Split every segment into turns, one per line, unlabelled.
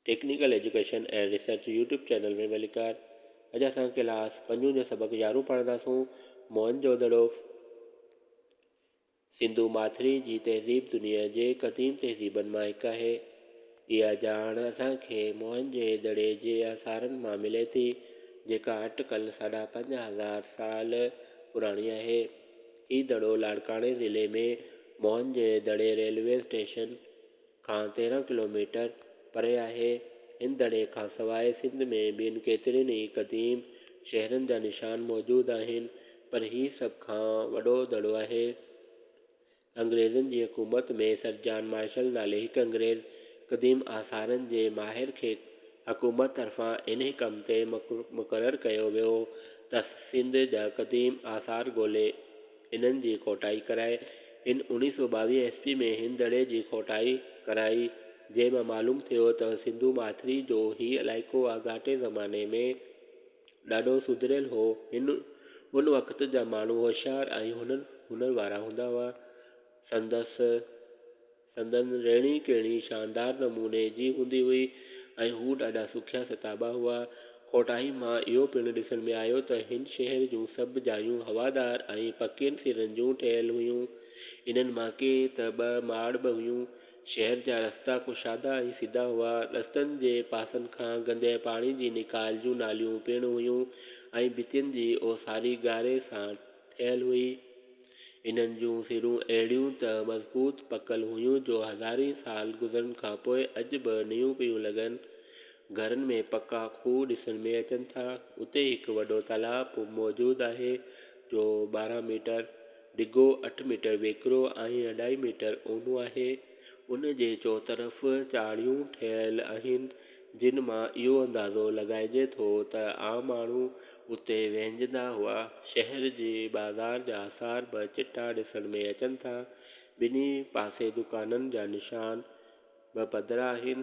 Technical education ۽ research YouTube channel ۾ ڀليڪار. اڄ اسان ڪلاس پنجون جو سبق يارهون پڙهنداسون موهن جو دڙو. سنڌو ماٿري جي تهذيب دنيا جي قديم تهذيبن مان هڪ آهي. اها ڄاڻ اسان کي موهن جي دڙي جي آثارن مان ملي ٿي، جيڪا اٽڪل ساڍا 5000 سال پراڻي آهي. هي دڙو لاڙڪاڻي ضلعي ۾ موهن جي دڙي ريلوي اسٽيشن کان 13 ڪلوميٽر پري آهي. هن دڙي کان سواء سنڌ ۾ ٻين ڪيترين ئي قديم شهرن جا نشان موجود آهن، پر هي سڀ کان وڏو دڙو آهي. انگريزن جي حڪومت ۾ سر جان مارشل نالي هڪ انگريز قديم آثارن جي ماهر کي حڪومت طرفان انهي ڪم تي مقرر ڪيو ويو ته سنڌ جا قديم آثار ڳولي انهن جي کوٽائي ڪرائي. هن 1922 عيسوي ۾ هن دڙي جي کوٽائي ڪرائي، جنهن مان معلوم ٿيو ته سنڌو ماٿري جو هي علائقو آڳاٽي زماني ۾ ڏاڍو سڌريل هو. هن ان وقت جا ماڻهو هوشيار ۽ هنر وارا هوندا هئا. سندس. سندن رهڻي ڪهڻي شاندار نموني جي هوندي هئي ۽ هو ڏاڍا سکيا ستابا هئا. کوٽائي مان اهو پڻ ڏسڻ ۾ آيو ته هن شهر جون سڀ جايون هوادار ۽ پڪين سرن جون ٺهيل هيون. انهن مان ڪي ته ٻه ماڙ به هيون. شهر جا رستا ڪشادا ۽ سڌا هئا. رستن جي پاسن کان گندي پاڻي جي نيڪال جون ناليون پڻ هيون ۽ ڀتين جي اوساري ڳاري سان ٺهيل هئي. انهن جون سرون اهڙيون ته مضبوط پڪل هيون جو هزارين سال گذرڻ کان پوء اڄ به نيون پيون لڳن. گهرن ۾ پڪا کوهه ڏسڻ ۾ اچن ٿا. اتي هڪ وڏو تلاء به موجود آهي جو 12 ميٽر ڊگهو، اٺ ميٽر ويڪرو ۽ اڍائي ميٽر اونهو آهي. ان جي چوطرف چاڙهيون ٺهيل آهن. جن مان اهو اندازو لڳائجي ٿو ته عام ماڻهو اتي وهنجندا هئا. شهر جي بازار جا آثار به چٽا ڏسڻ ۾ اچن ٿا. ٻنهي پاسي دڪانن جا نشان به پڌرا آهن.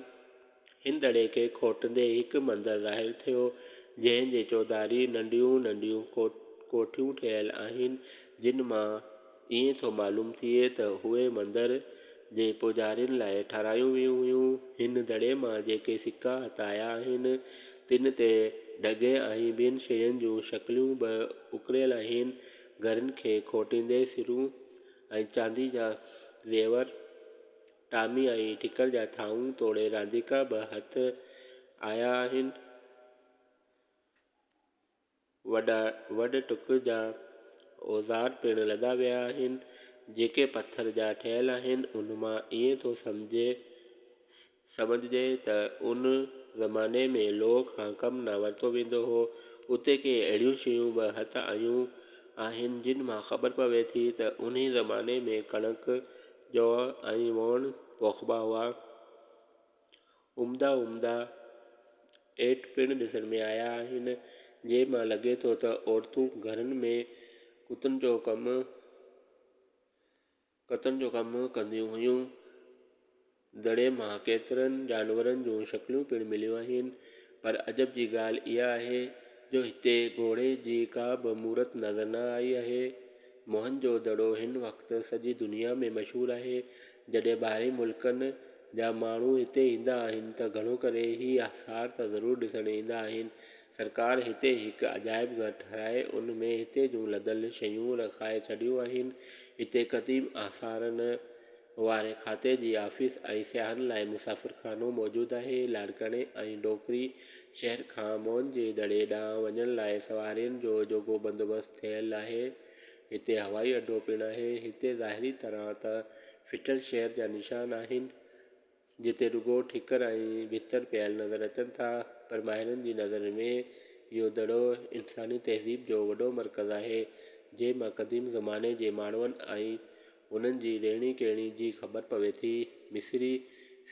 هن دڙي کي کوٽندي هڪ مندر ظاهر ٿيو، جنهن جي چوڌاري ننڍيون ننڍيون ڪوٺيون ٺهيل آهن، جن مان ائين ٿو معلوم ٿئي ته اهي مندر جي پوڄارين لاء ٺهرايون ويون هيون. هن دڙي مان جيڪي سڪا هٿ آيا آهن، تن تي ڍڳي ۽ ٻين شين جون شڪليون به اڪريل آهن. گهرن کي کوٽيندي سرون ۽ چاندي جا زيور، ٽامي ۽ ٺڪر جا ٿانو توڙي رانديڪا به هٿ آيا آهن. وڏا وڏ ٽڪ جا اوزار پڻ لڌا ويا آهن، جيڪي پٿر جا ٺهيل آهن. ان مان ائين ٿو سمجهجي ته ان زماني ۾ لوهه کان ڪم نه ورتو ويندو هو. اتي ڪي اهڙيون شيون به هٿ آيون آهن، جن مان خبر پوي ٿي ته انهي زماني ۾ ڪڻڪ، جوء ۽ ووڻ پوکبا هئا. عمدا عمدا ايٽ پڻ ڏسڻ ۾ آيا آهن، جنهن مان لڳي ٿو ته عورتون گهرن ۾ ڪتن جو ڪم ڪتن جو ڪم ڪنديون هيون. دڙي مان ڪيترن جانورن جون شڪليون پڻ مليون آهن، پر عجب جي ڳالهه اها آهي جو هتي گهوڙي جي ڪا به مورت نظر نه آئي آهي. موهن جو دڙو هن وقت سڄي دنيا ۾ مشهور آهي. جڏهن ٻاهرين ملڪن جا ماڻهو هتي ايندا آهن ته گهڻو ڪري هي آثار ته ضرور ڏسڻ ايندا آهن. سرڪار هتي هڪ عجائب گهر ٺهرائي ان ۾ هتي جون لڌل شيون رکائي ڇڏيون آهن. هتي قديم آثارن واري کاتي جي آفيس ۽ سياحن لاء مسافرخانو موجود آهي. لاڙڪاڻي ۽ ڏوڪري شهر کان موهن جي دڙي ڏانهن وڃڻ لاء سوارين جو جوڳو بندوبست ٿيل آهي. هتي هوائي اڏو پڻ آهي. هتي ظاهري طرح ته ڦٽل شهر جا نشان آهن، جتي رڳو ٺڪر ۽ ڀتر پيل نظر اچن ٿا، پر ماهرن جي نظر ۾ اهو دڙو انساني تهذيب جو وڏو مرڪز آهي، جنهن مان قديم زماني جي ماڻهن ۽ انهن جي رهڻي ڪهڻي جي خبر پوي ٿي. مصري،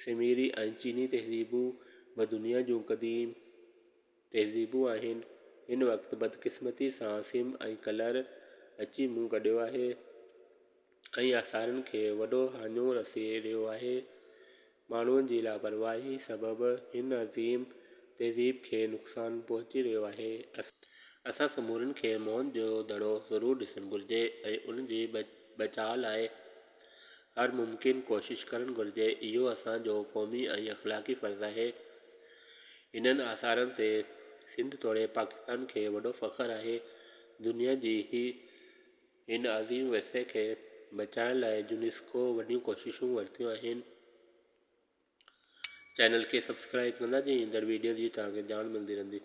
سميري ۽ چيني تهذيبون به دنيا جون قديم تهذيبون آهن. هن وقت بدقسمتي سان سم ۽ ڪلر اچي منهن ڪڍيو آهي ۽ آثارن کي وڏو هاڃو رسي رهيو آهي. ماڻهن جي لاپرواهي سبب هن عظيم تهذيب کي نقصان پهچي رهيو آهي. اسان سمورن کي موهن جو دڙو ضرور ڏسڻ گهرجي ۽ ان جي بچاء لاء هر ممڪن ڪوشش ڪرڻ گهرجي. اهو اسان جو قومي ۽ اخلاقي فرض آهي. انهن آثارن تي سنڌ توڙي پاڪستان کي وڏو فخر آهي. دنيا جي هي هن عظيم ورثي کي بچائڻ لاء يونيسڪو وڏيون ڪوششون ورتيون آهن. چينل کي سبسڪرائب ڪندا جيئن ايندڙ ويڊيو جي توهان کي ڄاڻ ملندي رهندي.